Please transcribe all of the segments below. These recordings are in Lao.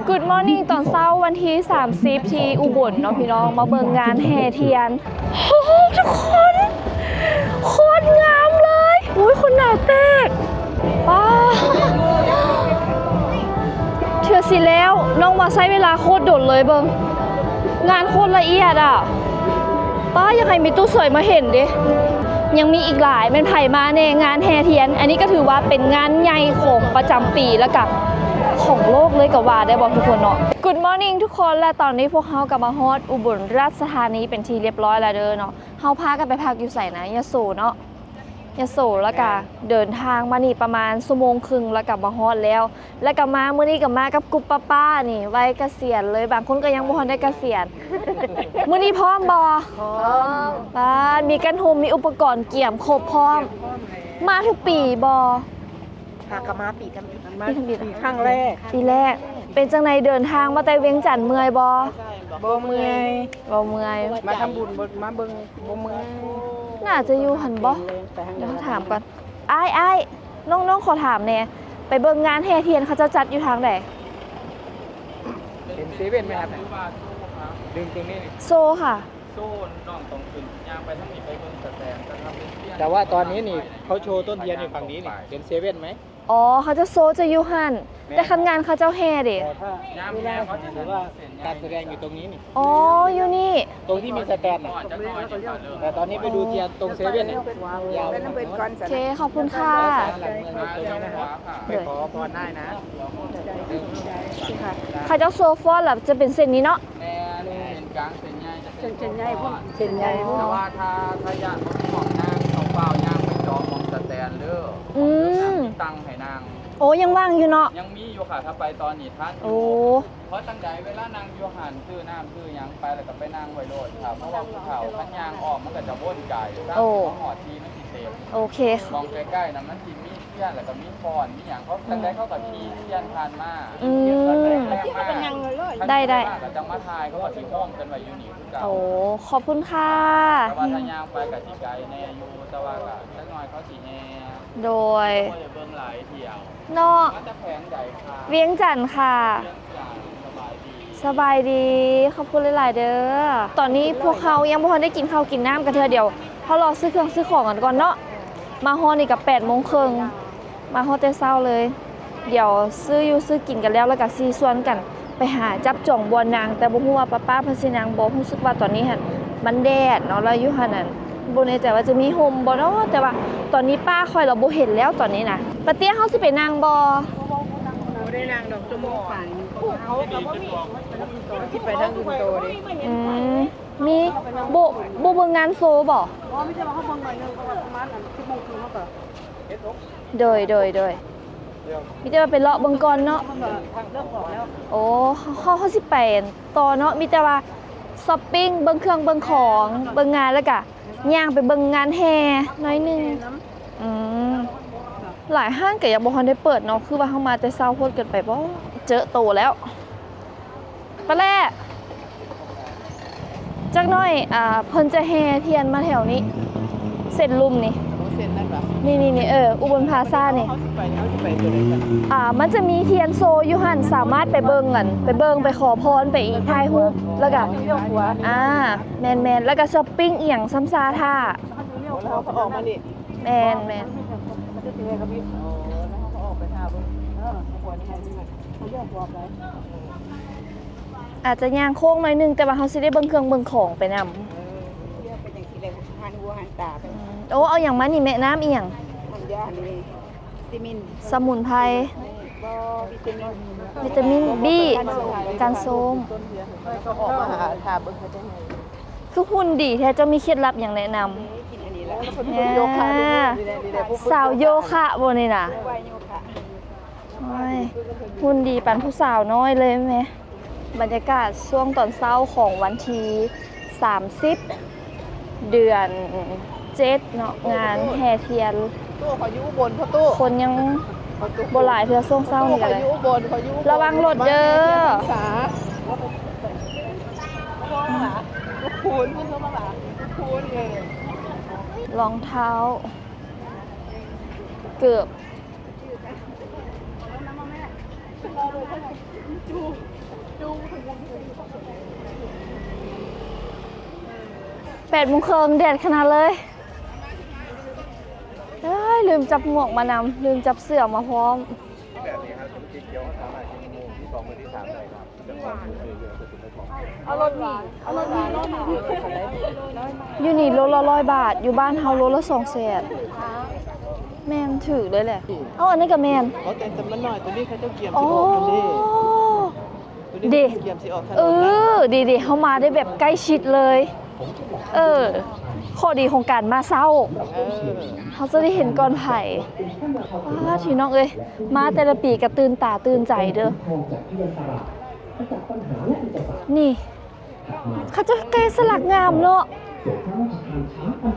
Good morning ຕອນເຊົ້າວັນທີສາມສິບທີ່ອຸບົນເນາະພີ່ນ້ອງ ມາເບິ່ງງານແຫ່ທຽນ. ໂອ້ໂຫ ທຸກຄົນ ໂຄດງາມເລີຍ. ອຸ້ຍ ຄົນໜາແຕກ. ປ້າ ເທື່ອຊິແລ້ວ ນ້ອງວ່າໃຊ້ເວລາໂຄດດົນເລີຍ ເບິ່ງ ງານໂຄດລະອຽດອະ. ປ້າ ຢາກໃຫ້ມີຕູ້ສວຍມາເຫັນເດ. ຍັງມີອີກຫຼາຍ ແມ່ນໃຜມາແດ່ງານແຫ່ທຽນ. ອັນນີ້ກໍຖືວ່າເປັນງານໃຫຍ່ຂອງປະຈຳປີ ແລ້ວກະຂອງໂລກເລີຍກໍວ່າໄດ້ບໍ່ ທຸກຄົນເນາະ. Good morning ທຸກຄົນ ແລະ ຕອນນີ້ພວກເຮົາກໍມາຮອດອຸບົນລາຊະທານີເປັນທີ່ລຽບຮ້ອຍແລ້ວເດີເນາະ. ເຮົາພາກັນໄປພັກຢູ່ໃສນະ? ຍະໂສເນາະ. ຍະໂສ ແລ້ວກະ ແມ່ນ ເດີນທາງມານີ້ປະມານຊົ່ວໂມງຄຶ່ງ ແລ້ວກະມາຮອດແລ້ວ. ແລ້ວກະມາ ມື້ນີ້ກະມາກັບກຸ່ມປ້າໆນີ້ ໄວກະສຽນເລີຍ ບາງຄົນກະຍັງບໍ່ທັນໄດ້ກະສຽນ. ມື້ນີ້ພ້ອມບໍ່? ພ້ອມ. ປ້າ ມີກັນຫົ່ມ ມີອຸປະກອນກຽມຄົບພ້ອມ. ມາທຸກປີບໍ່? ຫາກະມາປີທຳອິດ. ມາປີທຳອິດ ປີຄັ້ງແລກ. ປີແລກ. ເປັນຈັ່ງໃດ ເດີນທາງມາແຕ່ວຽງຈັນເມື່ອຍບໍ່? ບໍ່ເມື່ອຍ. ບໍ່ເມື່ອຍ. ມາທຳບຸນ ມາເບິ່ງ ບໍ່ເມື່ອຍ. ໜ້າຈະຢູ່ຫັ້ນບໍ່? ດຽວເຮົາຖາມກ່ອນ. ອ້າຍ ອ້າຍ ນ້ອງ ນ້ອງຂໍຖາມແດ່ ໄປເບິ່ງງານແຫ່ທຽນເຂົາເຈົ້າຈັດຢູ່ທາງໃດ? ເຫັນເຊເວັ່ນໄໝຄັບ? ດຶງຕົງນີ້ ໂຊຄ່ະ. ໂຊ ນ້ອງຕ້ອງຂຶ້ນ ຍ່າງໄປທາງນີ້ ໄປເບິ່ງສະແຕນ ແຕ່ວ່າຕອນນີ້ນີ້ ເຂົາໂຊຕົ້ນທຽນຢູ່ຝັ່ງນີ້ນີ້ ເຫັນເຊເວັ່ນໄໝ? ອໍ ເຂົາເຈົ້າໂຊຈະຢູ່ຫັ້ນ. ແຕ່ຄັນງານເຂົາເຈົ້າແຫ່ເດ? ຍາມແຫ່ເຂົາຈະ ການສະແດງຢູ່ຕົງນີ້ນີ້. ອໍ ຢູ່ນີ້ ຕົງທີ່ມີສະແຕນນະ. ແຕ່ຕອນນີ້ໄປດູທຽນຕົງເຊເວັ່ນນີ້. ໂອເຄ ຂອບຄຸນຄ່ະ. ໄປຂໍພອນໄດ້ນະ. ເຂົາເຈົ້າໂຊຟ້ອນແລ້ວຈະເປັນເສັ້ນນີ້ເນາະ. ແມ່ນ ເສັ້ນກາງເສັ້ນໃຫຍ່ ເສັ້ນໃຫຍ່ພຸ້ນ ເສັ້ນໃຫຍ່ພຸ້ນ. ແຕ່ວ່າຖ້າ ຖ້າຢ້ານບໍ່ມີຫ້ອງນາງ ຕ້ອງຟ້າວຍ່າງໄປຈອງໝ່ອງສະແຕນເດີ. ອືມ ມີຕັ່ງໃຫ້ນາງ. ໂອ້ ຍັງວ່າງຢູ່ເນາະ. ຍັງມີຢູ່ຄ່ະ ຖ້າໄປຕອນນີ້ທັນຢູ່. ໂອ້ ເພາະຈັ່ງໃດ ເວລານັ່ງຢູ່ຫັ້ນ ຊື້ນ້ຳຊື້ຫຍັງໄປ ແລ້ວກໍໄປນັ່ງໄວ້ໂລດຄ່ະ ເພາະວ່າຜູ້ເຖົ້າຄັນຍ່າງອ້ອມມັນກໍຈະວົນໄກ. ໂອ້ ມາຮອດທີ່ມັນຊິເຕັມ. ໂອເຄ ໝ່ອງໃກ້ໆນະ ມັນຊິມີທຽນ ແລ້ວກໍມີຟ້ອນ ມີຫຍັງ ເຂົາ ອືມ ຈັ່ງໃດເຂົາກໍຂີ່ທຽນຜ່ານມາ. ອືມ ໄດ້ໆ ກໍຈັ່ງມາຖ່າຍ ເຂົາກໍຊິໂຮມກັນໄວ້ຢູ່ນີ້ຄືເກົ່າ. ໂອ້ ຂອບຄຸນຄ່ະ. ແຕ່ວ່າຖ້າຍ່າງໄປກໍຊິໄກແດ່ຢູ່ ແຕ່ວ່າກໍຈັກໜ້ອຍເຂົາຊິແຫ່. ໂດຍ ບໍ່ໄດ້ເບິ່ງຫຼາຍທ່ຽວເນາະ. ມາຈາກແຂວງໃດຄະ? ວຽງຈັນຄ່ະ. ວຽງຈັນ ສະບາຍດີ ສະບາຍດີ ຂອບຄຸນຫຼາຍໆເດີ. ຕອນນີ້ພວກເຮົາຍັງບໍ່ທັນໄດ້ກິນເຂົ້າກິນນ້ຳກັນເທື່ອ. ດຽວເຮົາລໍຊື້ເຄື່ອງຊື້ຂອງກັນກ່ອນເນາະ. ມາຮອດນີ້ກໍແປດໂມງເຄິ່ງ ມາຮອດແຕ່ເຊົ້າເລີຍ. ດຽວຊື້ຢູ່ຊື້ກິນກັນແລ້ວ ແລ້ວກໍຊິຊວນກັນໄປຫາຈັບຈອງບ່ອນນັ່ງ ແຕ່ບໍ່ຮູ້ວ່າປ້າໆເພິ່ນຊິນັ່ງບໍ່. ຮູ້ສຶກວ່າຕອນນີ້ຫັ້ນມັນແດດເນາະ ແລ້ວຢູ່ຫັ້ນນັ້ນ ບໍ່ແນ່ໃຈວ່າຈະມີຮົ່ມບໍ່ເນາະ ແຕ່ວ່າຕອນນີ້ປ້າຂ້ອຍລະບໍ່ເຫັນແລ້ວຕອນນີ້ນະ. ປ້າເຕ້ຍ ເຮົາຊິໄປນັ່ງບໍ່? ບໍ່ໄດ້ນັ່ງດອກ ຊົ່ວໂມງປາຍ. ເຮົາກໍບໍ່ມີ ຊິໄປທາງອື່ນຕໍ່ເດ້. ອືມ ມີ ບໍ່ ບໍ່ເບິ່ງງານໂຊບໍ່? ບໍ່ ມີແຕ່ວ່າເຮົາເບິ່ງໜ້ອຍໜຶ່ງ ເພາະວ່າປະມານອັນສິບໂມງຄຶ່ງເຮົາກໍ ໂດຍ ໂດຍ ໂດຍ ມີແຕ່ວ່າໄປເລາະເບິ່ງກ່ອນເນາະ. ໂອ້ ເຮົາ ເຮົາຊິໄປຕໍ່ເນາະ ມີແຕ່ວ່າຊັອບປິງ ເບິ່ງເຄື່ອງເບິ່ງຂອງ ເບິ່ງງານ ແລ້ວກະຍ່າງໄປເບິ່ງງານແຫ່ໜ້ອຍໜຶ່ງ. ອືມ ຫຼາຍຮ້ານກະຍັງບໍ່ທັນໄດ້ເປີດເນາະ ຄືວ່າເຮົາມາແຕ່ເຊົ້າໂພດເກີນໄປບໍ່? ເຈີໂຕແລ້ວ. ປາແຫຼ້ ຈັກໜ້ອຍ ອ່າ ເພິ່ນຈະແຫ່ທຽນມາແຖວນີ້ ເສັ້ນລຸ່ມນີ້. ເສັ້ນນັ້ນຫວາ? ນີ້ໆໆ ເອີ ອຸບົນພລາຊານີ້. ເຮົາຊິໄປ ເຮົາຊິໄປຕົວໃດກັນ? ອ່າ ມັນຈະມີທຽນໂຊຢູ່ຫັ້ນ ສາມາດໄປເບິ່ງ ອັນ ໄປເບິ່ງ ໄປຂໍພອນ ໄປຖ່າຍຮູບ ແລ້ວກະ ອ່າ ແມ່ນໆ ແລ້ວກະຊັອບປິງອີ່ຫຍັງຊ້ຳຊາຖ້າ. ແມ່ນໆ ອາດຈະຍ່າງໂຄ້ງໜ້ອຍໜຶ່ງ ແຕ່ວ່າເຮົາຊິໄດ້ເບິ່ງເຄື່ອງເບິ່ງຂອງໄປນຳ. ໂອ້ ເອົາຫຍັງມານີ້ແມ່? ນ້ຳອີ່ຫຍັງ? ສະໝຸນໄພ ວິຕາມິນ ບີ ກັນໂຊມ. ຄືຫຸ່ນດີແທ້ ເຈົ້າມີເຄັດລັບຫຍັງແນະນຳ? ສາວໂຍຄະບໍ່ນີ້ນະ? ໂອ້ຍ ຫຸ່ນດີປານຜູ້ສາວນ້ອຍເລີຍແມ. ບັນຍາກາດຊ່ວງຕອນເຊົ້າຂອງວັນທີສາມສິບ ເດືອນເຈັດເນາະ ງານແຫ່ທຽນ. ຄົນຍັງບໍ່ຫຼາຍເທື່ອຊ່ວງເຊົ້ານີ້ກະໄດ້. ລະວັງລົດເດີ. ລອງເທົ້າ ເກີບ. ແປດໂມງເຄິ່ງ ແດດຂະໜາດເລີຍ. ເອີຍ ລືມຈັບໝວກມານຳ ລືມຈັບເສື້ອມາພ້ອມ. ມີແບບນີ້ຄັບ ເປັນສີຂຽວ ເຮົາສາມາດກິນໝູ່ທີສອງ ມື້ທີສາມໄດ້ຄັບ. ເອົາລົດນີ້ ເອົາລົດນີ້ ຢູ່ນີ້ໂລລະຮ້ອຍບາດ ຢູ່ບ້ານເຮົາໂລລະສອງແສນ. ແມ່ນ ຖືກເລີຍແຫຼະ. ເອົ້າ ອັນນີ້ກໍແມ່ນ. ເອົາ ແຕ່ ແຕ່ມັນໜ້ອຍ ໂຕນີ້ເຂົາເຈົ້າກຽມຊິອອກ ອໍ ເດ້ ໂຕນີ້ເຂົາເຈົ້າກຽມຊິອອກຖະໜົນ. ເອີ ດີໆ ເຮົາມາໄດ້ແບບໃກ້ຊິດເລີຍ. ເອີ ຂໍ້ດີຂອງການມາເຊົ້າ ເອີ ເຮົາຈະໄດ້ເຫັນກ່ອນໃຜ. ປ້າ ພີ່ນ້ອງເອີຍ ມາແຕ່ລະປີກໍຕື່ນຕາຕື່ນໃຈເດີ້. ນີ້ ເຂົາເຈົ້າແກະສະຫຼັກງາມເນາະ. ປ້າ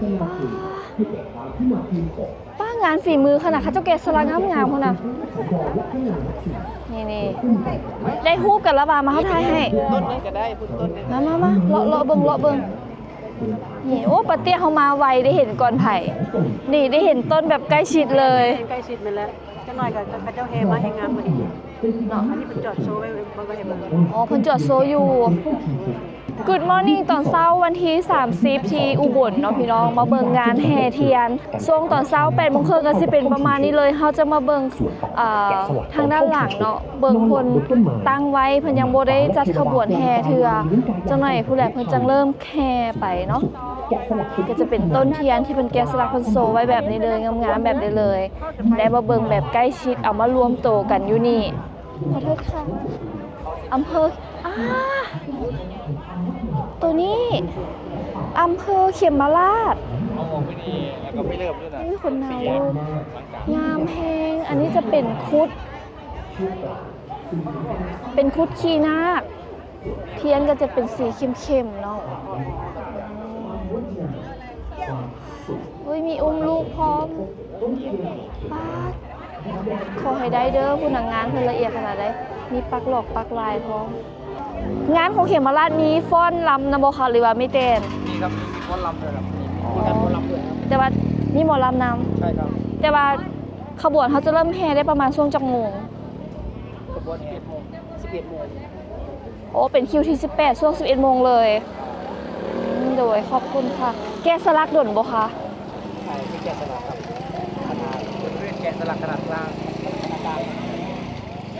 ປ້າ ງານຝີມືຂະໜາດ ເຂົາເຈົ້າແກະສະຫຼັກງາມໆ ພຸ້ນນະ. ນີ້ໆ ໄດ້ຮູບກັນລະວ່າ ມາ ເຮົາຖ່າຍໃຫ້. ຕົ້ນນັ້ນກໍໄດ້ ພຸ້ນຕົ້ນນັ້ນ. ມາໆໆ ເລາະ ເລາະເບິ່ງ ເລາະເບິ່ງ. ນີ້ ໂອ້ ປ້າເຕ້ຍ ເຮົາມາໄວ ໄດ້ເຫັນກ່ອນໃຜ. ນີ້ ໄດ້ເຫັນຕົ້ນແບບໃກ້ຊິດເລີຍ. ໃກ້ຊິດແມ່ນແລ້ວ. ຈັກໜ້ອຍກໍເຂົາເຈົ້າແຫ່ມາແຮ່ງງາມກວ່ານີ້ເນາະ. ອັນນີ້ເພິ່ນຈອດໂຊໄວ້ ໄວ້ໃຫ້ເບິ່ງ. ອໍ ເພິ່ນຈອດໂຊຢູ່. Good morning ຕອນເຊົ້າວັນທີສາມສິບ ທີ່ອຸບົນເນາະພີ່ນ້ອງ ມາເບິ່ງງານແຫ່ທຽນ. ຊ່ວງຕອນເຊົ້າແປດໂມງເຄິ່ງກໍຊິເປັນປະມານນີ້ເລີຍ. ເຮົາຈະມາເບິ່ງ ເອີ ທາງດ້ານຫຼັງເນາະ ເບິ່ງເພິ່ນຕັ້ງໄວ້ ເພິ່ນຍັງບໍ່ໄດ້ຈັດຂະບວນແຫ່ເທື່ອ. ຈັກໜ້ອຍພຸ້ນແຫຼະ ເພິ່ນຈັ່ງເລີ່ມ ແຫ່ໄປເນາະ. ກໍຈະເປັນຕົ້ນທຽນທີ່ເພິ່ນແກະສະຫຼັກ ເພິ່ນໂຊໄວ້ແບບນີ້ເລີຍ ງາມໆ ແບບນີ້ເລີຍ. ໄດ້ມາເບິ່ງແບບໃກ້ຊິດ ເອົາມາລວມໂຕກັນຢູ່ນີ້. ຂໍໂທດຄ່ະ ອຳເພີ ອາ ໂຕນີ້ ອຳເພີເຂມມະລາດ. ເອົາອອກໄປນີ້ ແລ້ວກໍໄປເລີ່ມຢູ່ນະ. ມີຄົນນາງ ງາມແຮງ. ອັນນີ້ຈະເປັນຄຸດ ເປັນຄຸດຂີ້ນາກ. ທຽນກໍຈະເປັນສີເຂັ້ມໆ ເນາະ. ອຸ້ຍ ມີອຸ້ມລູກພ້ອມ. ປາດ ຂໍໃຫ້ໄດ້ເດີ້ ຜູ້ນະ ງານເພິ່ນລະອຽດຂະໜາດໃດ. ມີປັກຫຼອກປັກລາຍພ້ອມ. ງານຂອງເຂມມະລາດມີຟ້ອນລຳນຳບໍ່ຄະ ຫຼືວ່າມີແຕ່ ມີຄັບ ມີ ມີຟ້ອນລຳດ້ວຍຄັບ. ມີ ມີການຟ້ອນລຳດ້ວຍຄັບ. ແຕ່ວ່າມີໝໍລຳນຳ. ໃຊ່ຄັບ. ແຕ່ວ່າຂະບວນເຮົາຈະເລີ່ມແຫ່ໄດ້ປະມານຊ່ວງຈັກໂມງ? ຂະບວນສິບເອັດໂມງ ສິບເອັດໂມງ. ໂອ້ ເປັນຄິວທີສິບແປດ ຊ່ວງສິບເອັດໂມງເລີຍ. ອືມ ໂດຍ ຂອບຄຸນຄ່ະ. ແກະສະຫຼັກດົນບໍ່ຄະ? ໃຊ່ ແກະສະຫຼັກຄັບ. ຂະໜາດ ເພິ່ນເອີ້ນແກະສະຫຼັກຂະໜາດກາງ.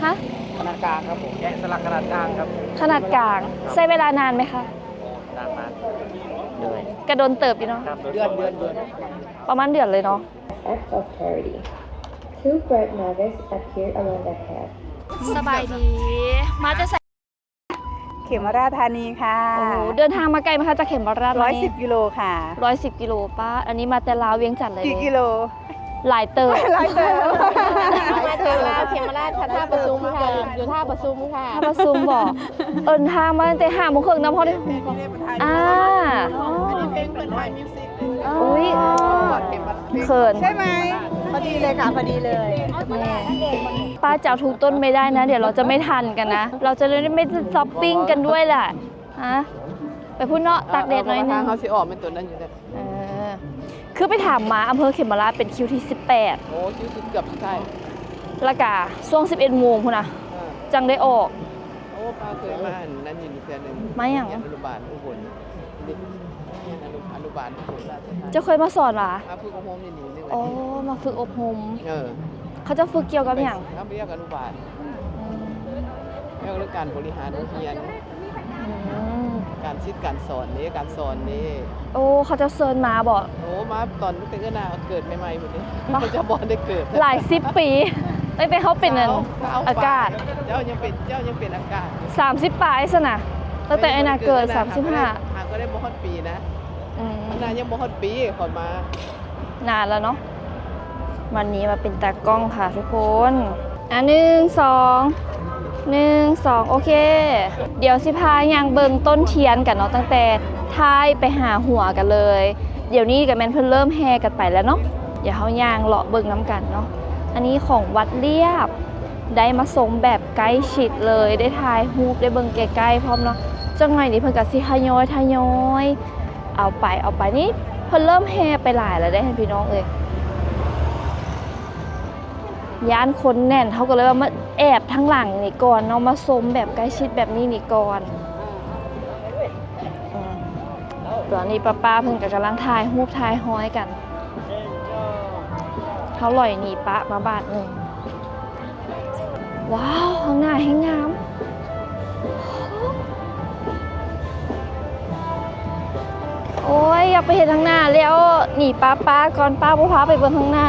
ຮະ? ຂະໜາດກາງຄັບຜົມ. ແກະສະຫຼັກຂະໜາດກາງຄັບ. ຂະໜາດກາງ. ໃຊ້ເວລານານໄໝຄະ? ນານມາກ. ໂດຍ ກະດົນເຕີບຢູ່ເນາະ. ເດືອນ ເດືອນ ເດືອນ ປະມານເດືອນເລີຍເນາະ. Act of charity. Two bright mothers appear around the head. ສະບາຍດີ ມາຈາກໃສ? ເຂມມະລາດທານີຄ່ະ. ໂອ້ ເດີນທາງມາໄກໄໝຄະ ຈາກເຂມມະລາດມານີ້? ຮ້ອຍສິບກິໂລຄ່ະ. ຮ້ອຍສິບກິໂລ. ປ້າ ອັນນີ້ມາແຕ່ລາວວຽງຈັນເລີຍ. ກິໂລ? ຫຼາຍເຕີບ ຫຼາຍເຕີບ. ມາຈາກລາວເຂມມະລາດຄ່ະ ທ່າປະຊຸມຄ່ະ ຢູ່ທ່າປະຊຸມຄ່ະ. ທ່າປະຊຸມບໍ? ເອີ້ນທາງມາຕັ້ງແຕ່ຫ້າໂມງເຄິ່ງນຳ ຮອດ ອ່າ ອັນນີ້ເພງເພິ່ນຖ່າຍມິວ ອຸ້ຍ ເຂີນ ໃຊ່ໄໝ? ພໍດີເລີຍຄ່ະ ພໍດີເລີຍ. ແມ່ ປ້າຈະເອົາທຸກຕົ້ນໄມ່ໄດ້ນະ ດຽວເຮົາຈະໄມ່ທັນກັນນະ ເຮົາຈະໄດ້ໄມ່ຊັອບປິງກັນດ້ວຍແຫຼະ. ຮະ ໄປພຸ້ນເນາະ ຕາກແດດໜ້ອຍໜຶ່ງ. ເຮົາຊິອອກແມ່ນໂຕນັ້ນຢູ່ແຫຼະ. ເອີ ຄືໄປຖາມມາ ອຳເພີເຂມມະລາດເປັນຄິວທີສິບແປດ. ໂອ້ ຄິວສຸດ ເກືອບສຸດທ້າຍ. ລະກະຊ່ວງສິບເອັດໂມງພຸ້ນນະ ເອີ ຈັ່ງໄດ້ອອກ. ໂອ້ ປ້າເຄີຍມາອັນນັ້ນຢູ່ນີ້ເທື່ອໜຶ່ງ. ມາຫຍັງ? ໂຮງຮຽນອະນຸບານອຸບົນ. ໂຮງຮຽນອະນຸ ອະນຸບານອຸບົນລາຊະທານີ. ເຈົ້າເຄີຍມາສອນຫວາ? ມາຝຶກອົບຮົມຢູ່ນີ້. ອໍ ມາຝຶກອົບຮົມ. ເອີ ເຂົາເຈົ້າຝຶກກ່ຽວກັບຫຍັງ? ເຮົາໄປຮຽນອະນຸບານ. ອືມ ກ່ຽວກັບການບໍລິຫານໂຮງຮຽນ. ອືມ ການສິດການສອນເດ້ ການສອນເດ້. ໂອ້ ເຂົາເຈົ້າເຊີນມາບໍ? ໂອ້ ມາຕອນຕັ້ງແຕ່ເອື້ອຍນາເກີດໃໝ່ໆພຸ້ນເດ້. ເຂົາເຈົ້າບໍ່ໄດ້ເກີດ ຫຼາຍສິບປີ ຕັ້ງແຕ່ເຮົາເປັນອັນ ອາກາດ. ເຈົ້າຍັງເປັນ ເຈົ້າຍັງເປັນອາກາດ ສາມສິບປາຍຊັ້ນນະ. ຕັ້ງແຕ່ເອື້ອຍນາເກີດ ສາມສິບຫ້າ. ຫາກໍໄດ້ບໍ່ຮອດປີນະ. ອືມ ນາຍັງບໍ່ຮອດປີຂ້ອຍມາ. ນານແລ້ວເນາະ. ວັນນີ້ມາເປັນຕາກ້ອງຄ່ະທຸກຄົນ. ອ່ະ ໜຶ່ງ ສອງ ໜຶ່ງ ສອງ ໂອເຄ. ດຽວຊິພາຍ່າງເບິ່ງຕົ້ນທຽນກັນເນາະ ຕັ້ງແຕ່ທ້າຍໄປຫາຫົວກັນເລີຍ. ດຽວນີ້ກໍແມ່ນເພິ່ນເລີ່ມແຫ່ກັນໄປແລ້ວເນາະ. ດຽວເຮົາຍ່າງເລາະເບິ່ງນຳກັນເນາະ. ອັນນີ້ຂອງວັດລຽບ ໄດ້ມາຊົມແບບໃກ້ຊິດເລີຍ ໄດ້ຖ່າຍຮູບ ໄດ້ເບິ່ງໃກ້ໆພ້ອມເນາະ. ຈັກໜ້ອຍນີ້ເພິ່ນກໍຊິທະຍອຍ ທະຍອຍ ເອົາໄປ ເອົາໄປ. ນີ້ເພິ່ນເລີ່ມແຫ່ໄປຫຼາຍແລ້ວເດ້ພີ່ນ້ອງເອີຍ. ຢ້ານຄົນແໜ້ນ ເຮົາກໍເລີຍວ່າມາແອບທາງຫຼັງນີ້ກ່ອນເນາະ ມາຊົມແບບໃກ້ຊິດແບບນີ້ນີ້ກ່ອນ. ອືມ ຕອນນີ້ປ້າໆເພິ່ນກໍກຳລັງຖ່າຍຮູບຖ່າຍຮອຍກັນ. ເຮົາຫຼອຍໜີປະມາບາດໜຶ່ງ. ວ້າວ ຂ້າງໜ້າແຮງງາມ. ໂອ້ຍ ຢາກໄປເຫັນທາງໜ້າແລ້ວ ໜີປ້າໆກ່ອນ ປ້າບໍ່ພາໄປເບິ່ງທາງໜ້າ.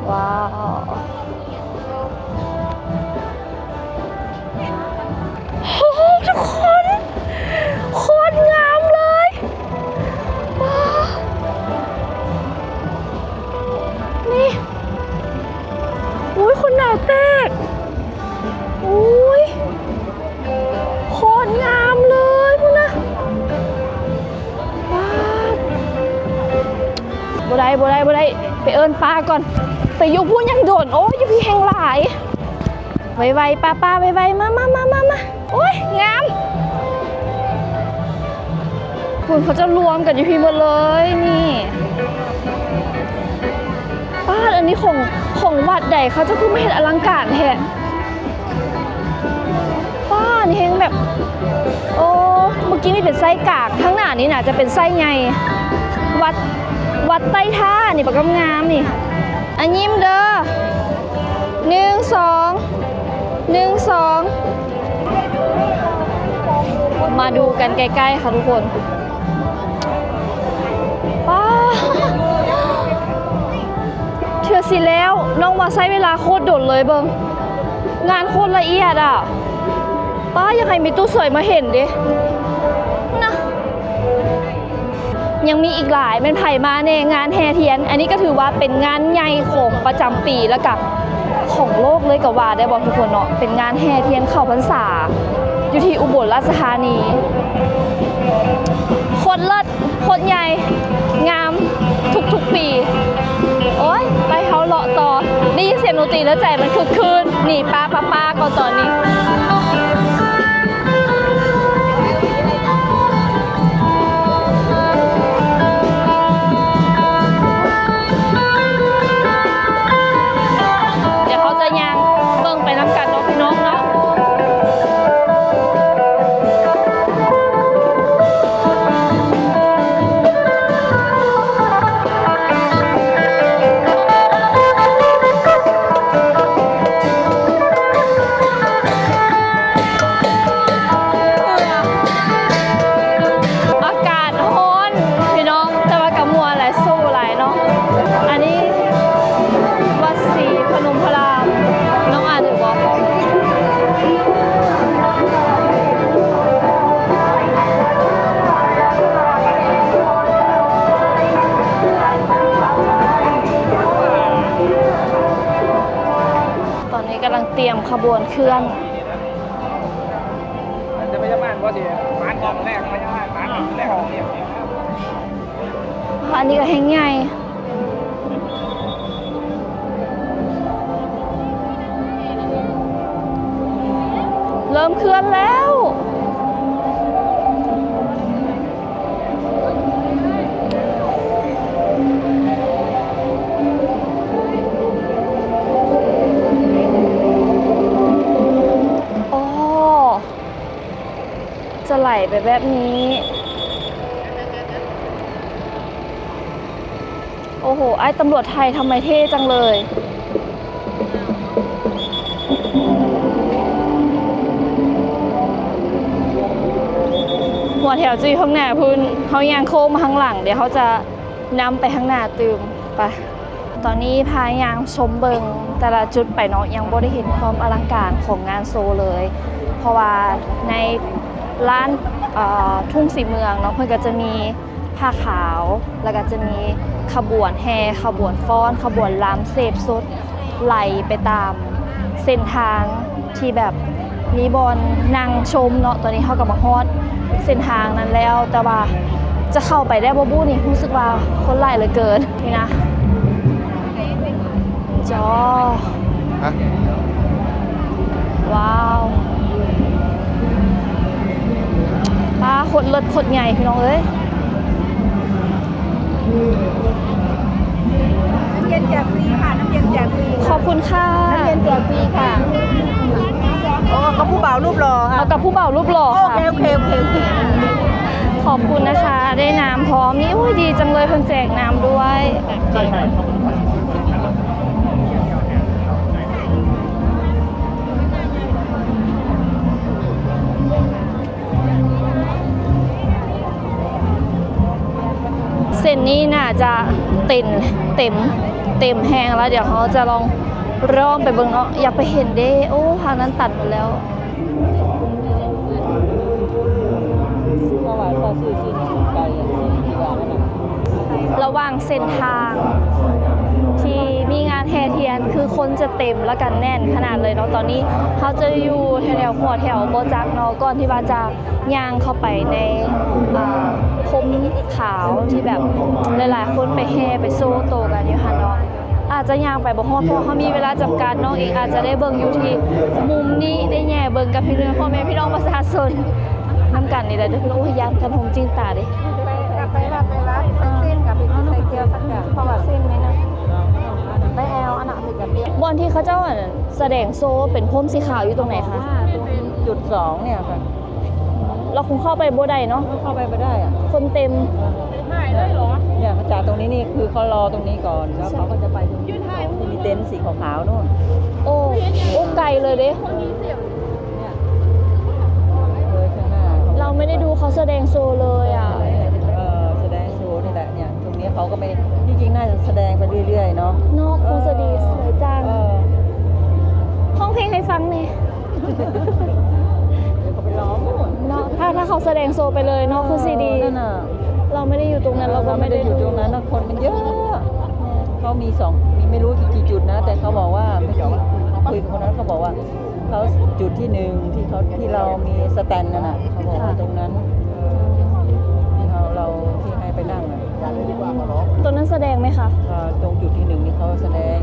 ວ້າວ ໂອ້ໂຫ ທຸກຄົນ ໂຄດງາມເລີຍ. ວ້າວ ນີ້ ໂອ້ຍ ຄົນໜາວແຕກ ໂອ້ຍ ໂຄດງາມເລີຍພຸ້ນນະ. ປາດ ບໍ່ໄດ້ ບໍ່ໄດ້ ບໍ່ໄດ້ ໄປເອີ້ນປ້າກ່ອນ ໄປຢູ່ພຸ້ນຍັງດົນ. ໂອ້ຍ ຢູ່ພີ້ແຮງຫຼາຍ. ໄວໆ ປ້າໆ ໄວໆ ມາໆໆໆ ໂອ້ຍ ງາມ. ພຸ້ນ ເຂົາເຈົ້າລວມກັນຢູ່ພີ້ໝົດເລີຍນີ້. ປ້າດ ອັນນີ້ຂອງ ຂອງວັດໃດ ເຂົາເຈົ້າຄືມາເຮັດອະລັງການແທ້. ປ້າດ ນີ້ແຮງແບບ ໂອ້ ເມື່ອກີ້ນີ້ເປັນໄຊກາງ ທາງໜ້ານີ້ໜ້າຈະເປັນໄຊໃຫຍ່. ວັດ ວັດໃຕ້ທ່ານີ້ ປາກກຳງາມນີ້. ອາ ຍິ້ມເດີ ໜຶ່ງ ສອງ ໜຶ່ງ ສອງ ມາດູກັນໃກ້ໆ ຄ່ະທຸກຄົນ. ປ້າ ເທື່ອຊິແລ້ວ ນ້ອງວ່າໃຊ້ເວລາໂຄດດົນເລີຍ ເບິ່ງ ງານໂຄດລະອຽດອະ. ປ້າ ຢາກໃຫ້ແມ່ຕູ້ສວຍມາເຫັນເດ ນະ. ຍັງມີອີກຫຼາຍ ແມ່ນໃຜມາແດ່ ງານແຫ່ທຽນ. ອັນນີ້ກໍຖືວ່າເປັນງານໃຫຍ່ຂອງປະຈຳປີ ແລ້ວກະຂອງໂລກເລີຍກໍວ່າໄດ້ບໍ່ທຸກຄົນເນາະ. ເປັນງານແຫ່ທຽນເຂົ້າພັນສາ ຢູ່ທີ່ອຸບົນລາຊະທານີ. ໂຄດເລີດ ໂຄດໃຫຍ່ ງາມທຸກໆປີ. ໂອ້ຍ ໄປ ເຮົາເລາະຕໍ່ ໄດ້ຍິນສຽງດົນຕີແລ້ວໃຈມັນຄຶກຄື້ນ. ໜີປ້າປ້າໆ ກ່ອນຕອນນີ້. ດຽວເຮົາຈະຍ່າງເບິ່ງໄປນຳກັນເນາະ ພີ່ນ້ອງເນາະ. ອາກາດຮ້ອນພີ່ນ້ອງ ແຕ່ວ່າກໍມ່ວນຫຼາຍ ໂຊຫຼາຍເນາະ. ອັນນີ້ວັດສີພະນົມພະລາມ ນ້ອງອ່ານຖືກບໍ່? ຕອນນີ້ກຳລັງຕຽມຂະບວນເຄື່ອນ. ຈະພະຍາບານບໍ່ຊິ ມາກອງແລກ ພະຍາບານມາກອງແລກ. ອັນນີ້ກໍແຮງໃຫຍ່ ເລີ່ມເຄື່ອນແລ້ວ. ອໍ ຈະໄຫຼໄປແບບນີ້. ໂອ້ໂຫ ອ້າຍຕຳຫຼວດໄທທຳໄມເທ່ຈັງເລີຍ. ຫົວແຖວຈະຢູ່ຂ້າງໜ້າພຸ້ນ ເຮົາຍ່າງໂຄ້ງມາຂ້າງຫຼັງ ດຽວເຮົາຈະນຳໄປຂ້າງໜ້າຕື່ມ. ໄປ ຕອນນີ້ພາຍ່າງຊົມເບິ່ງແຕ່ລະຈຸດໄປເນາະ ຍັງບໍ່ໄດ້ເຫັນຄວາມອະລັງການຂອງງານໂຊເລີຍ ເພາະວ່າໃນລານ ເອີ ທຸ່ງສີເມືອງເນາະ ເພິ່ນກໍຈະມີ ຜ້າຂາວ ແລ້ວກໍຈະມີຂະບວນແຫ່ ຂະບວນຟ້ອນ ຂະບວນລຳເສບສົດ ໄຫຼໄປຕາມເສັ້ນທາງທີ່ແບບມີບ່ອນນັ່ງຊົມເນາະ. ຕອນນີ້ເຮົາກໍມາຮອດເສັ້ນທາງນັ້ນແລ້ວ ແຕ່ວ່າຈະເຂົ້າໄປໄດ້ບໍ່ບຸນີ້ ຮູ້ສຶກວ່າຄົນຫຼາຍເຫຼືອເກີນນີ້ນະ. ຈອ ຮະ ວ້າວ ປ້າ ໂຄດເລີດໂຄດໃຫຍ່ພີ່ນ້ອງເອີຍ. ນ້ຳເຢັນແຈກຟຣີຄ່ະ ນ້ຳເຢັນແຈກຟຣີ. ຂອບຄຸນຄ່ະ ນ້ຳເຢັນແຈກຟຣີຄ່ະ. ໂອ້ ກັບຜູ້ບ່າວ รูปหล่อค่ะ เอากับผู้บ่าวรูปหล่อค่ะ โอเค โอเค โอเค โอเค ขอบคุณนะคะ ได้น้ำพร้อม นี่ โอ๊ย ดีจังเลย เพิ่นแจกน้ำด้วย เส้นนี้น่าจะเต็ม เต็ม เต็มแฮงแล้ว เดี๋ยวเราจะลองล้อมไปเบิ่งเนาะ อยากไปเห็นเด้ โอ้ ทางนั้นตัดหมดแล้ว ถวายข้าวซื้อชิ้นไก่อะ ชิ้นที่ว่านั่นน่ะ ระหว่างเส้นทางที่มีงานแห่เทียน คือคนจะเต็มแล้วก็แน่นขนาดเลยเนาะ ตอนนี้เราจะอยู่แถวๆ หัวแถวบ่จักเนาะ ก่อนที่ว่าจะย่างเข้าไปใน อ่า พรมขาวที่แบบหลายๆ คนไปแห่ไปโซ่โตกันอยู่หั่นเนาะ อาจจะย่างไปบ่ฮอด เพราะว่าเรามีเวลาจำกัด น้องเองอาจจะได้เบิ่งอยู่ที่มุมนี้ ได้แย่เบิ่งกับพี่น้อง พ่อแม่พี่น้องประชาชนนำกันนี่แหละเด้อพี่น้อง โอ้ย ย่านขนมจีนตาเด้ ไป ไปวัด ไปวัด ใส่เส้นกับไปใส่เกี๊ยวสักอย่าง เพราะว่าเส้นไม่นะ ไปแอลอันน่ะ ไปกับเกี๊ยว บ่อนที่เขาเจ้า อัน แสดงโชว์เป็นพรมสีขาวอยู่ตรงไหนคะ ว่าตรงจุดสองเนี่ยค่ะ เราคงเข้าไปบ่ได้เนาะ เข้าไปบ่ได้อะ คนเต็ม เนี่ย มาจากตรงนี้นี่คือเขารอตรงนี้ก่อน แล้วเขาก็จะไปตรงที่มีเต็นท์สีขาวๆ นู่น โอ้ โอ้ ไกลเลยเด้ เนี่ย เลยข้างหน้า เราไม่ได้ดูเขาแสดงโชว์เลยอะ เออ แสดงโชว์นี่แหละ เนี่ย ตรงนี้เขาก็ไม่ ที่จริงน่าจะแสดงไปเรื่อยๆ เนาะ เนาะ เออ คงจะดี สวยจัง เออ ร้องเพลงให้ฟังแหน่ เดี๋ยวเขาไปร้อง เนาะ ถ้า ถ้าเขาแสดงโชว์ไปเลยเนาะ คือสิดี นั่นน่ะ เราไม่ได้อยู่ตรงนั้น เราก็ไม่ได้ เราไม่ได้อยู่ตรงนั้นนะ คนมันเยอะ เขามีสอง มีไม่รู้กี่จุดนะ แต่เขาบอกว่า เมื่อกี้คุยกับคนนั้น เขาบอกว่า เขาจุดที่หนึ่งที่เขา ที่เรามีสแตนนั่นน่ะ เขาบอกว่า ค่ะ ตรงนั้น เออ ที่เรา เรา ที่ให้ไปนั่งน่ะ ตรงนั้นแสดงไหมคะ เอ่อ ตรงจุดที่หนึ่งนี่เขาแสดง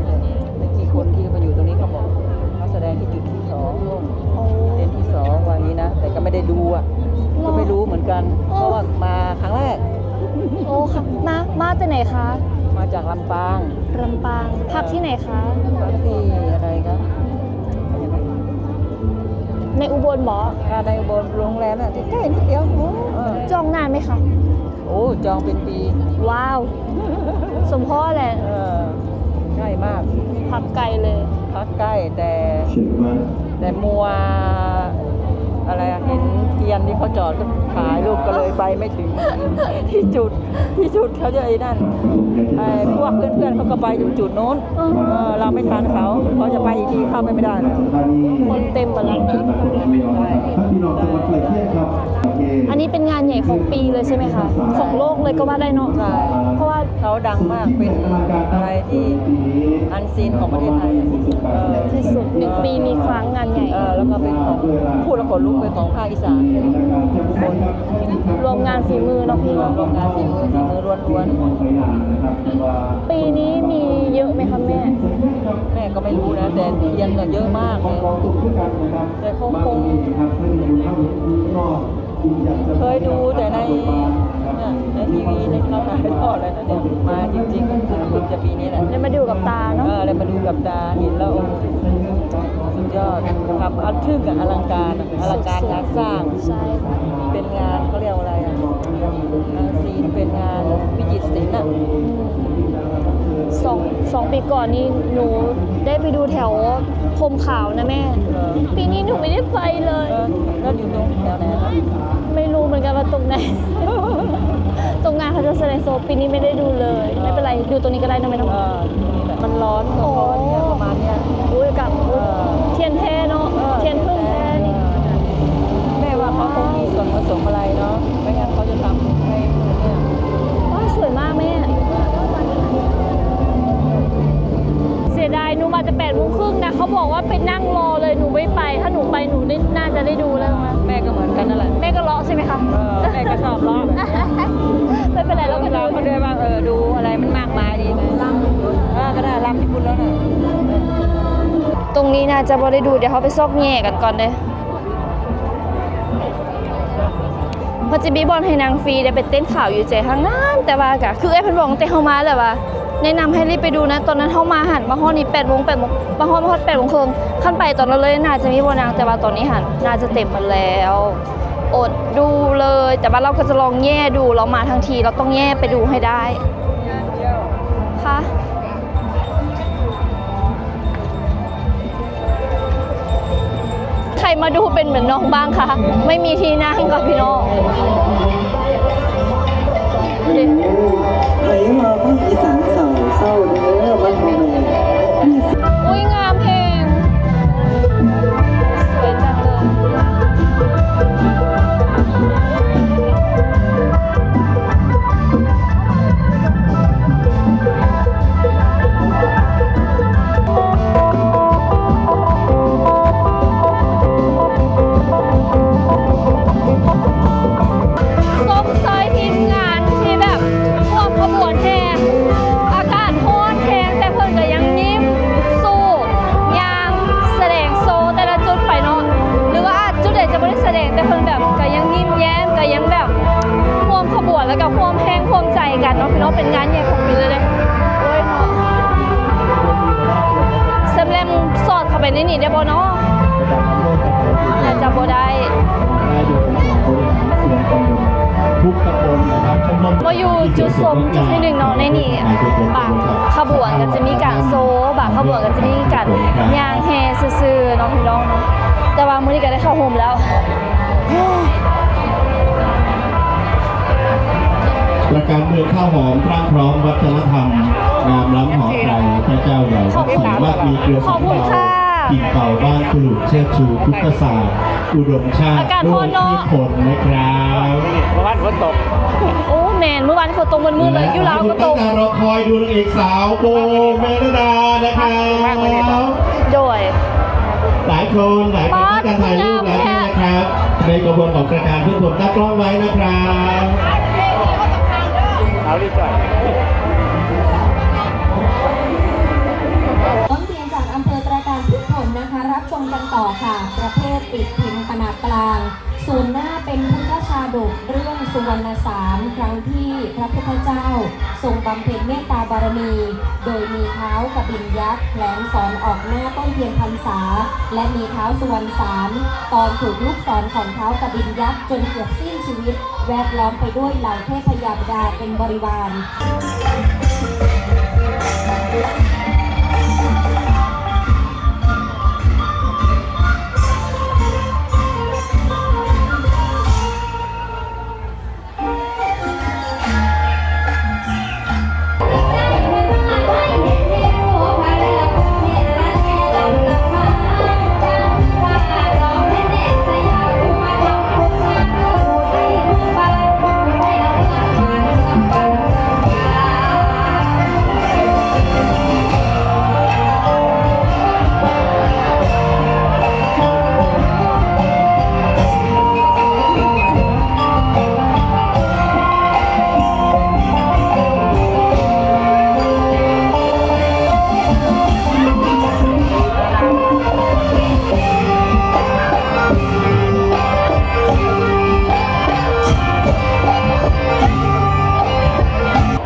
เมื่อกี้คนที่มาอยู่ตรงนี้เขาบอก เขาแสดงที่จุดที่สอง โอ้ เต็นท์ที่สอง ว่างี้นะ แต่ก็ไม่ได้ดูอะ หรอ ก็ไม่รู้เหมือนกัน โอ้ เพราะว่ามาครั้งแรก โอ้ค่ะ มา มาแต่ไหนคะ มาจากลำปาง ลำปาง พักที่ไหนคะ พักที่อะไรคะ ในอุบลบ่ อ่า ในอุบล โรงแรมน่ะ ใกล้ๆ นิดเดียว เออ จองนานไหมคะ โอ้ จองเป็นปี ว้าว สมพอแหละ เออ ใกล้มาก พักไกลเลย พักใกล้ แต่ แต่มัว อะไรอะ เห็นเทียนที่เขาจอดก็ถ่ายรูป ก็เลยไปไม่ถึง ที่จุด ที่จุดเขาจะไอ้นั่น ไอ้พวกเพื่อนๆ เขาก็ไปถึงจุดนู้น อือ เออ เราไม่ทันเขา เขาจะไปอีกทีเข้าไปไม่ได้แล้ว คนเต็มหมดแล้ว อันนี้เป็นงานใหญ่ของปีเลยใช่ไหมคะ ของโลกเลยก็ว่าได้เนาะ ใช่ เพราะว่าเขาดังมาก เป็นอะไรที่อันซีนของประเทศไทย เออ ที่สุด หนึ่งปีมีครั้งงานใหญ่ เออ แล้วก็เป็นของ พูดแล้วขนลุก เป็นของภาคอีสาน รวมงานฝีมือเนาะพี่เนาะ รวมงานฝีมือ ฝีมือล้วนๆ ปีนี้มีเยอะไหมคะแม่ แม่ก็ไม่รู้นะ แต่เทียนน่ะเยอะมากเลย แต่เขาคง เคยดูแต่ใน เนี่ย ในทีวี ในข่าวถ่ายทอดอะไรนั่นเนี่ย มาจริงๆ ก็คือจะปีนี้แหละ ได้มาดูกับตาเนาะ เออ ได้มาดูกับตา เห็นแล้ว โอ้โห สุดยอด ครับ อันทึ่งอะ อลังการอะ อลังการงานสร้าง ใช่ค่ะ เป็นงาน เขาเรียกว่าอะไรอะ เอ่อ ศิลป์ เป็นงานวิจิตรศิลป์อะ สอง สองปีก่อนนี่หนูได้ไปดูแถวพรมขาวนะแม่ เออ ปีนี้หนูไม่ได้ไปเลย เออ แล้วอยู่ตรงแถวไหนอะ ไม่รู้เหมือนกันว่าตรงไหน ตรงงานเขาจะแสดงโชว์ ปีนี้ไม่ได้ดูเลย ไม่เป็นไร ดูตรงนี้ก็ได้นะแม่เนาะ เออ มันร้อน โอ้ ร้อนเนี่ย ประมาณเนี้ย อุ้ย กับ เออ เทียนแท้เนาะ เออ เทียนผึ้งแท้นี่ เออ แม่ว่าเขาคงมีส่วนผสมอะไรเนาะ ไม่งั้นเขาจะทำให้เนี่ย ว้าว สวยมากแม่ เสียดาย หนูมาแต่แปดโมงครึ่งนะ เขาบอกว่าไปนั่งรอเลย หนูไม่ไป ถ้าหนูไป หนูได้ น่าจะได้ดูแล้วนะ แม่ก็เหมือนกันนั่นแหละ แม่ก็เลาะใช่ไหมคะ เออ แม่ก็ชอบเลาะแบบเนี้ย ไม่เป็นไร เราก็ดู เราก็ด้วยว่า เออ ดูอะไรมันมากมายดีไง เออ ก็ได้ ลำที่คุณแล้วน่ะ ตรงนี้น่าจะบ่ได้ดู เดี๋ยวเราไปซอกแย่กันก่อนเด้อ เพราะจะมีบ่อนให้นั่งฟรี ได้ไปเต้นขาวอยู่ใจทางนั้น แต่ว่าก็คือเอ้ยเพิ่นบอกตั้งแต่เฮามาแล้วว่า ແນະນຳໃຫ້ລີບໄປດູນະ ຕອນນັ້ນເຮົາມາຫັ້ນ ມາຮອດນີ້ແປດໂມງ ແປດໂມງ ມາຮອດ ມາຮອດແປດໂມງເຄິ່ງ ຄັນໄປຕອນນັ້ນເລີຍໜ້າຈະມີບ່ອນນັ່ງ ແຕ່ວ່າຕອນນີ້ຫັ້ນໜ້າຈະເຕັມໝົດແລ້ວ ອົດດູເລີຍ ແຕ່ວ່າລາວກໍຈະລອງແຍ່ດູ ລາວມາທັງທີ ລາວຕ້ອງແຍ່ໄປດູໃຫ້ໄດ້ ຄ່ະ. ໃຄມາດູເປັນເໝືອນນ້ອງບ້າງຄະ? ໄມ່ມີທີ່ນັ່ງຄະພີ່ນ້ອງ. ໃຜວ່າພາກອີສານເສົ້າ ເສົ້າເດີ ມັນບໍ່ແມ່ນ. ອຸ້ຍ ງາມແຮງ ສວຍຈັງເລີຍ. ຊົມເຊີຍທີມງານທີ່ແບບຮ່ວມຂະບວນແຫ່ ອາກາດຮ້ອນແຮງ ແຕ່ເພິ່ນກໍຍັງຍິ້ມສູ້ຍ່າງສະແດງໂຊແຕ່ລະຈຸດໄປເນາະ ຫຼືວ່າອາດຈຸດໃດຈະບໍ່ໄດ້ສະແດງ ແຕ່ເພິ່ນແບບກໍຍັງຍິ້ມແຍ້ມ ກໍຍັງແບບຮ່ວມຂະບວນ ແລ້ວກໍຮ່ວມແຮງຮ່ວມໃຈກັນເນາະ ເປັນງານໃຫຍ່ຂອງປີເລີຍເດ້. ໂອ້ຍເນາະ ແຊມແລມສອດເຂົ້າໄປໃນນີ້ໄດ້ບໍ່ເນາະ? ອາດຈະບໍ່ໄດ້. ມາຢູ່ຈຸດຊົມຈຸດທີໜຶ່ງເນາະ ໃນນີ້ບາງຂະບວນກໍຈະມີການໂຊ ບາງຂະບວນກໍຈະມີການຍ່າງແຫ່ຊື່ໆເນາະ ພີ່ນ້ອງເນາະ ແຕ່ວ່າມື້ນີ້ກໍໄດ້ເຂົ້າຮົ່ມແລ້ວ. ປະການເມືອງຂ້າວຫອມ ພ້ອມວັດທະນະທຳ ງາມລ້ຳຫໍໄກ ພະເຈົ້າໃຫຍ່ວັດສີ ມັດມີເຄືອສຳເພາ ຂອບຄຸນຄ່ະ ຖິ່ນເກົ່າບ້ານຂະລຸນ ເຊີດຊູພຸດທະສາດ ອຸດົມຊາດ ອາກາດຮ້ອນເນາະ ດ້ວຍພືດຜົນນະຄັບ. ມື້ວານຝົນຕົກ. ໂອ້ ແມ່ນ ມື້ວານຝົນຕົກມືດໆເລີຍ ຢູ່ລາວກໍຕົກ. ແລະທີ່ທຸກທ່ານລໍຄອຍ ດູນາງເອກສາວໂບ ເມລະດານະຄັບ. ໂດຍ ຫຼາຍຄົນ ຫຼາຍຄົນ ປາດ ພາກັນຖ່າຍຮູບແລ້ວນະຄັບ ໃນຂະບວນຂອງປະການທຸກຄົນ ຕາກລ້ອງໄວ້ນະຄັບ. ເອົາລີ້ຈ່ອຍ. ຕົ້ນເທີນຈາກອຳເພີຕຣາການພືດຜົນນະຄະ ຮັບຊົມກັນຕໍ່ຄ່ະ. ປະເພດຕິດພິມຂະໜາດກາງ. ສູນໜ້າເປັນພຸດທະຊາດົກເລື່ອງສຸວັນນະສາມ ຄັ້ງທີ່ພະພຸດທະເຈົ້າຊົງບຳເພັນເມດຕາບາລະມີ ໂດຍມີທ້າວກະບິນຍັກແຜງສອນອອກໜ້າຕົ້ນທຽນພັນສາ ແລະ ມີທ້າວສຸວັນສາມ ຕອນຖືກລູກສອນຂອງທ້າວກະບິນຍັກຈົນເກືອບສິ້ນຊີວິດ ແວດລ້ອມໄປດ້ວຍເຫຼົ່າເທບພະຍາດາເປັນບໍລິວານ.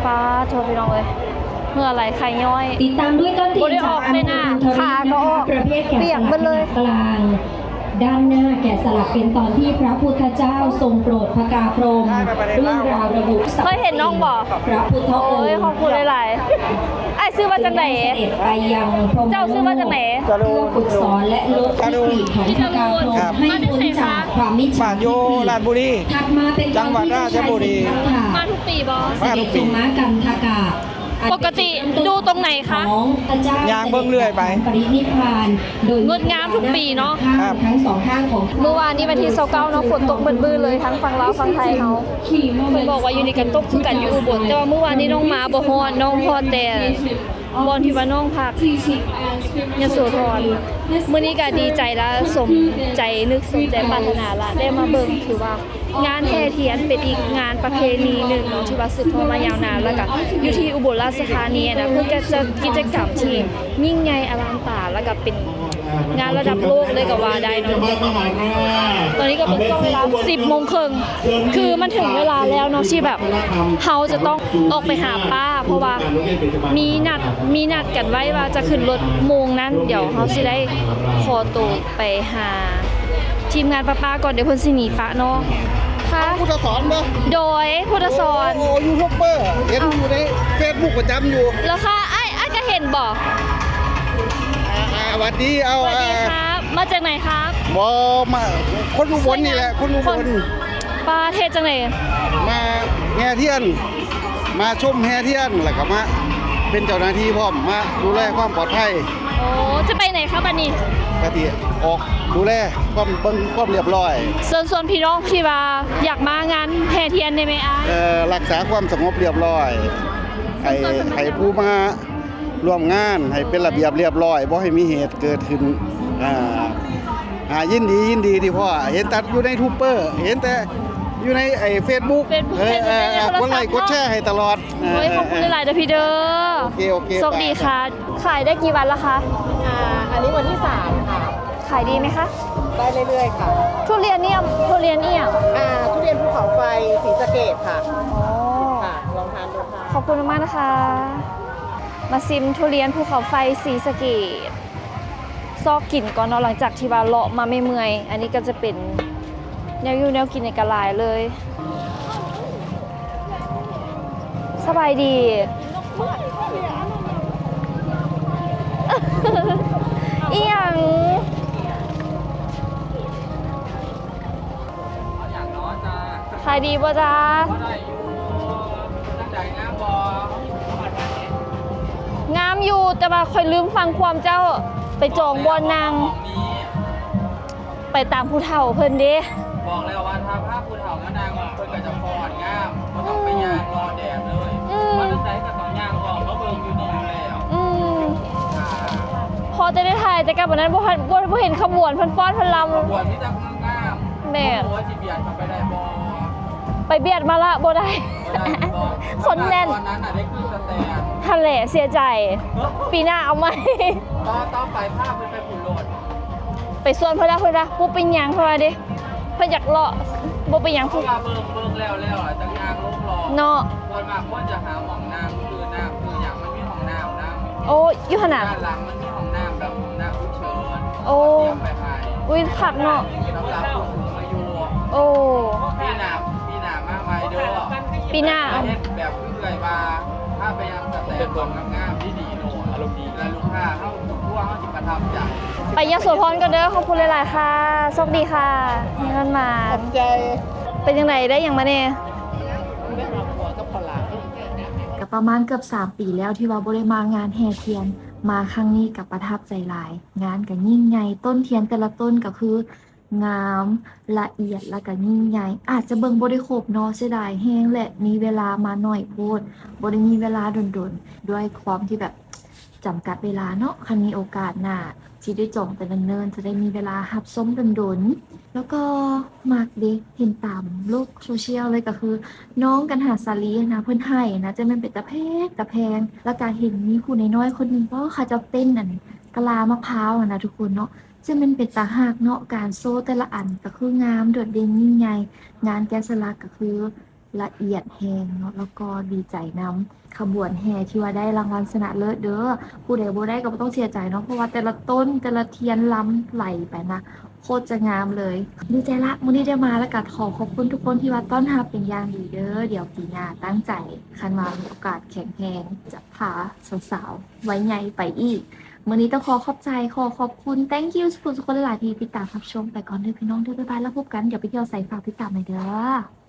ປາດໂທ ພີ່ນ້ອງເອີຍ ເຫື່ອໄຫຼໄຂ້ຍ້ອຍ ຕິດຕາມດ້ວຍຕົ້ນທຽນຈາກອຳເພີບຸນທະວິດນະຄະ ປະເພດແກະສລັກຂະໜາດກາງ. ດ້ານໜ້າແກະສະຫຼັກເປັນຕອນທີ່ພະພຸດທະເຈົ້າຊົງໂປດພະກາພົມ. ເລື່ອງລາວລະບຸ ເຄີຍເຫັນນ້ອງບໍ່? ພະພຸດທະອົງ ໂອ້ຍ ຂອບຄຸນຫຼາຍໆ. ອ້າຍຊື່ວ່າຈັ່ງໃດ? ເຈົ້າຊື່ວ່າຈັ່ງໃດ? ເພື່ອຝຶກສອນ ແລະ ລົດທິດຖິຂອງພະກາພົມໃຫ້ພົ້ນຈາກຄວາມມິດສາທິດ. ບ້ານຢູ່ລາດບຸລີ ຖັດມາເປັນ ຈັງຫວັດລາຊະບູລີ. ມາທຸກປີບໍ່? ມາທຸກປີ. ສົມມາກັນທະກະ ປົກກະຕິດູຕົງໄຫນຄະ? ຍ່າງເບິ່ງເລື້ອຍໄປ. ປະລິນິບພານໂດຍ ງົດງາມທຸກປີເນາະ. ຄັບ ທັງສອງຂ້າງຂອງ ມື້ວານນີ້ວັນທີຊາວເກົ້າເນາະ ຝົນຕົກມືດໆເລີຍ ທັງຝັ່ງລາວຝັ່ງໄທເຮົາ. ເພິ່ນບອກວ່າຢູ່ນີ້ກໍຕົກຄືກັນຢູ່ອຸບົນ ແຕ່ວ່າມື້ວານນີ້ນ້ອງມາບໍ່ຮອດ ນ້ອງຮອດແຕ່ບ່ອນທີ່ວ່ານ້ອງພັກ ຍະໂສທອນ. ມື້ນີ້ກໍດີໃຈລະ ສົມໃຈນຶກສົມໃຈປາດຖະໜາລະ ໄດ້ມາເບິ່ງ ຖືວ່າ ງານແຫ່ທຽນເປັນອີກງານປະເພນີໜຶ່ງເນາະ ທີ່ວ່າສືບທອດມາຍາວນານ ແລ້ວກະຢູ່ທີ່ອຸບົນລາຊະທານີນະ ເພິ່ນກະຈັດກິດຈະກຳທີ່ຍິ່ງໃຫຍ່ອະລາມຕາ ແລ້ວກະເປັນ ງານລະດັບໂລກເລີຍກໍວ່າໄດ້ເນາະ. ຕອນນີ້ກໍເປັນຊ່ວງເວລາສິບໂມງເຄິ່ງ ຄືມັນເຖິງເວລາແລ້ວເນາະ ທີ່ແບບເຮົາຈະຕ້ອງອອກໄປຫາປ້າ ເພາະວ່າມີນັດ ມີນັດກັນໄວ້ວ່າຈະຂຶ້ນລົດໂມງນັ້ນ. ດຽວເຮົາຊິໄດ້ຂໍໂຕໄປຫາທີມງານປ້າໆກ່ອນ ດຽວເພິ່ນຊິໜີປະເນາະ. ຄ່ະ ພຸດທະສອນເນາະ? ໂດຍ ພຸດທະສອນ. ໂອ້ ຢູທູບເບີ ເຫັນຢູ່ໃນເຟສບຸກປະຈຳຢູ່. ແລ້ວຄ່ະ ອ້າຍ ອ້າຍກໍເຫັນບໍ? ອ່າ ອ່າ ຫວັດດີ. ເອົາ ຫວັດດີ ອ່າ ຄັບ. ມາຈາກໃນຄັບ? ບໍ່ ມາ ຄົນອຸບົນນີ້ແຫຼະ ຄົນອຸບົນ. ປາ ເຮັດຈັ່ງໃດ? ມາແຫ່ທຽນ ມາຊົມແຫ່ທຽນ ແລ້ວກໍມາເປັນເຈົ້າໜ້າທີ່ພ້ອມ ມາດູແລຄວາມປອດໄພ. ໂອ້ ຈະໄປໃນຄະບັດນີ້? ກະຊິອອກດູແລຄວາມ ເບິ່ງຄວາມລຽບຮ້ອຍ. ເຊີນຊວນພີ່ນ້ອງທີ່ວ່າຢາກມາງານແຫ່ທຽນໄດ້ແມ່ອ້າຍ? ເອີ ລັກສາຄວາມສະຫງົບລຽບຮ້ອຍ ໃຫ້ ໃຫ້ຜູ້ມາ ຮ່ວມງານໃຫ້ເປັນລະບຽບລຽບຮ້ອຍ ບໍ່ໃຫ້ມີເຫດເກີດຂຶ້ນ. ອ່າ ອ່າ ຍິນດີ ຍິນດີທີ່ພໍ້ ເຫັນແຕ່ຢູ່ໃນທູບເບີ ເຫັນແຕ່ຢູ່ໃນໄອ້ເຟສບຸກ ເຟສບຸກ ເອີ ເອີ ເອີ ກົດໄລກົດແຊໃຫ້ຕະຫຼອດ. ໂອ້ຍ ເອີ ຂອບຄຸນຫຼາຍໆເດີພີ່ເດີ. ໂອເຄ ໂອເຄ ໂຊກດີຄ່ະ. ຂາຍໄດ້ກີ່ວັນລະຄະ? ອ່າ ອັນນີ້ວັນທີສາມຄ່ະ. ຂາຍດີໄໝຄະ? ໄດ້ເລື້ອຍໆຄ່ະ. ທຸລຽນນີ້ ທຸລຽນອີ່ຫຍັງ? ອ່າ ທຸລຽນພູເຂົາໄຟ ສີສະເກດຄ່ະ. ອໍ ຄ່ະ ລອງທານດູຄ່ະ. ຂອບຄຸນມາກໆນະຄະ. ມາຊິມທຸລຽນພູເຂົາໄຟສີສະເກດ ຊອກກິນກ່ອນເນາະ ຫຼັງຈາກທີ່ວ່າເລາະມາເມື່ອຍໆ. ອັນນີ້ກໍຈະເປັນແນວຢູ່ແນວກິນນີ້ກໍຫຼາຍເລີຍ. ສະບາຍດີ. ອີ່ຫຍັງ? ຂາຍດີບໍ່ຈາ? ງາມຢູ່ ແຕ່ວ່າຂ້ອຍລືມຟັງຄວາມເຈົ້າ ໄປຈອງບ່ອນນັ່ງ ໄປຕາມຜູ້ເຖົ້າເພິ່ນເດ້. ບອກແລ້ວວ່າຖ້າພາຜູ້ເຖົ້າມານັ່ງ ເພິ່ນກໍຈະຟ້ອນງາມ ບໍ່ຕ້ອງໄປ ອືມ ຍ່າງລໍແດດເລີຍ. ອືມ ມາຈັ່ງໃດກໍຕ້ອງຍ່າງລໍມາເບິ່ງຢູ່ນີ້ຢູ່ແລ້ວ. ອືມ ພໍຈະໄດ້ຖ່າຍ ແຕ່ກັບອັນນັ້ນບໍ່ທັນ ບໍ່ ບໍ່ເຫັນຂະບວນເພິ່ນຟ້ອນເພິ່ນລຳ. ຂະບວນມີແຕ່ງາມ. ແມ່ນ. ໂອ້ຍ ຊິບຽດເຂົ້າໄປໄດ້ບໍ່? ໄປບຽດມາລະ ບໍ່ໄດ້. ບໍ່ໄດ້ບໍ່? ຄົນແໜ້ນ. ຕອນນັ້ນນະໄດ້ຂຶ້ນສະແຕນ. ຫັ້ນແຫຼະ ເສຍໃຈ. ປີໜ້າເອົາໃໝ່. ຕໍ່ ຕໍ່ໄປພາເພິ່ນໄປພຸ້ນໂລດ. ໄປຊວນເພິ່ນລະ ເພິ່ນວ່າບໍ່ເປັນຫຍັງ ເພິ່ນວ່າເດ້ ເພິ່ນຢາກເລາະ ບໍ່ເປັນຫຍັງ. ເພາະວ່າເບິ່ງ ເບິ່ງແລ້ວໆ ອາດຈະຍ່າງລົງເລາະ. ເນາະ. ສ່ວນມາກຄົນຈະຫາໝ່ອງນັ່ງ ຄືນ້ຳ ຄືຫຍັງ ມັນມີຫ້ອງນ້ຳນຳ. ໂອ້ ຢູ່ຫັ້ນນະ. ດ້ານຫຼັງມັນມີຫ້ອງນ້ຳ ແບບຫ້ອງນ້ຳສຸກເສີນ. ໂອ້ ຕຽມໄປໃຫ້. ອຸ້ຍ ຄັກເນາະ. ສຳລັບຜູ້ສູງອາຍຸ. ໂອ້ ປີໜ້າ ປີໜ້າມາໃໝ່ເດີ. ປີໜ້າ ເຮັດແບບຄືເອື້ອຍວ່າ ພາໄປຍັງສະແຕນ ບ່ອນງາມໆ ດີໆ ໂລດ ອາລົມດີ ແລະ ລູກຄ້າເຮົາ ຄອບຄົວເຮົາຊິປະທັບໃຈ. ໄປຍະໂສທອນກ່ອນເດີ. ຂອບຄຸນຫຼາຍໆຄ່ະ. ໂຊກດີຄ່ະ. ມີເງິນມາ. ຂອບໃຈ. ເປັນຈັ່ງໃດ ໄດ້ຫຍັງມາແດ່? ໄດ້ມາຄົວກັບເຂົ້າຫຼາມ. ກໍປະມານເກືອບສາມປີແລ້ວທີ່ວ່າບໍ່ໄດ້ມາງານແຫ່ທຽນ, ມາຄັ້ງນີ້ກໍປະທັບໃຈຫຼາຍ. ງານກໍຍິ່ງໃຫຍ່, ຕົ້ນທຽນແຕ່ລະຕົ້ນກໍຄືງາມ, ລະອຽດ ແລ້ວກໍຍິ່ງໃຫຍ່. ອາດຈະເບິ່ງບໍ່ໄດ້ຄົບເນາະ, ເສຍດາຍແຮງ ແລະ ມີເວລາມາໜ້ອຍໂພດ, ບໍ່ໄດ້ມີເວລາດົນໆ ດ້ວຍຄວາມທີ່ແບບ ຈຳກັດເວລາເນາະ. ຄັນມີໂອກາດໜ້າທີ່ໄດ້ຈອງໄປເນີນໆ ຈະໄດ້ມີເວລາຮັບຊົມດົນໆ. ແລ້ວກໍມັກເດ ເຫັນຕາມໂລກໂຊຊຽວເລີຍ ກໍຄືນ້ອງກັນຫາສາລີຫັ້ນນະ ເພິ່ນໄຫ້ນະ ຈັ່ງແມ່ນເປັນຕາແພງຕາແພງ. ແລ້ວກໍເຫັນມີຜູ້ນ້ອຍໆຄົນໜຶ່ງ ເຂົາເຈົ້າເຕັ້ນອັນກະລາມະພ້າວຫັ້ນນະທຸກຄົນເນາະ, ຈັ່ງແມ່ນເປັນຕາຮັກເນາະ. ການໂຊແຕ່ລະອັນກໍຄືງາມ ໂດດເດັ່ນ ຍິ່ງໃຫຍ່. ງານແກະສະຫຼັກກໍຄື ລະອຽດແຮງເນາະ ແລ້ວກໍດີໃຈນຳຂະບວນແຫ່ທີ່ວ່າໄດ້ລາງວັນຊະນະເລີດເດີ. ຜູ້ໃດບໍ່ໄດ້ກໍບໍ່ຕ້ອງເສຍໃຈເນາະ ເພາະວ່າແຕ່ລະຕົ້ນ ແຕ່ລະທຽນລຳໄຫຼໄປນະ ໂຄດຈະງາມເລີຍ. ດີໃຈລະ ມື້ນີ້ໄດ້ມາ ແລ້ວກໍຂໍຂອບຄຸນທຸກຄົນທີ່ວ່າຕ້ອນຮັບເປັນຢ່າງດີເດີ. ດຽວປີໜ້າຕັ້ງໃຈ ຄັນວ່າມີໂອກາດແຂງແຮງ ຈະພາສາວໆໄວໃຫຍ່ໄປອີກ. ມື້ນີ້ຕ້ອງຂໍຂອບໃຈ ຂໍຂອບຄຸນ thank you ທຸກຄົນຫຼາຍໆທີ່ຕິດຕາມຮັບຊົມ. ໄປກ່ອນເດີພີ່ນ້ອງເດີ ບາຍບາຍ ແລ້ວພົບກັນ. ດຽວໄປທ່ຽວໃສ ຝາກຕິດຕາມໃຫ້ເດີ.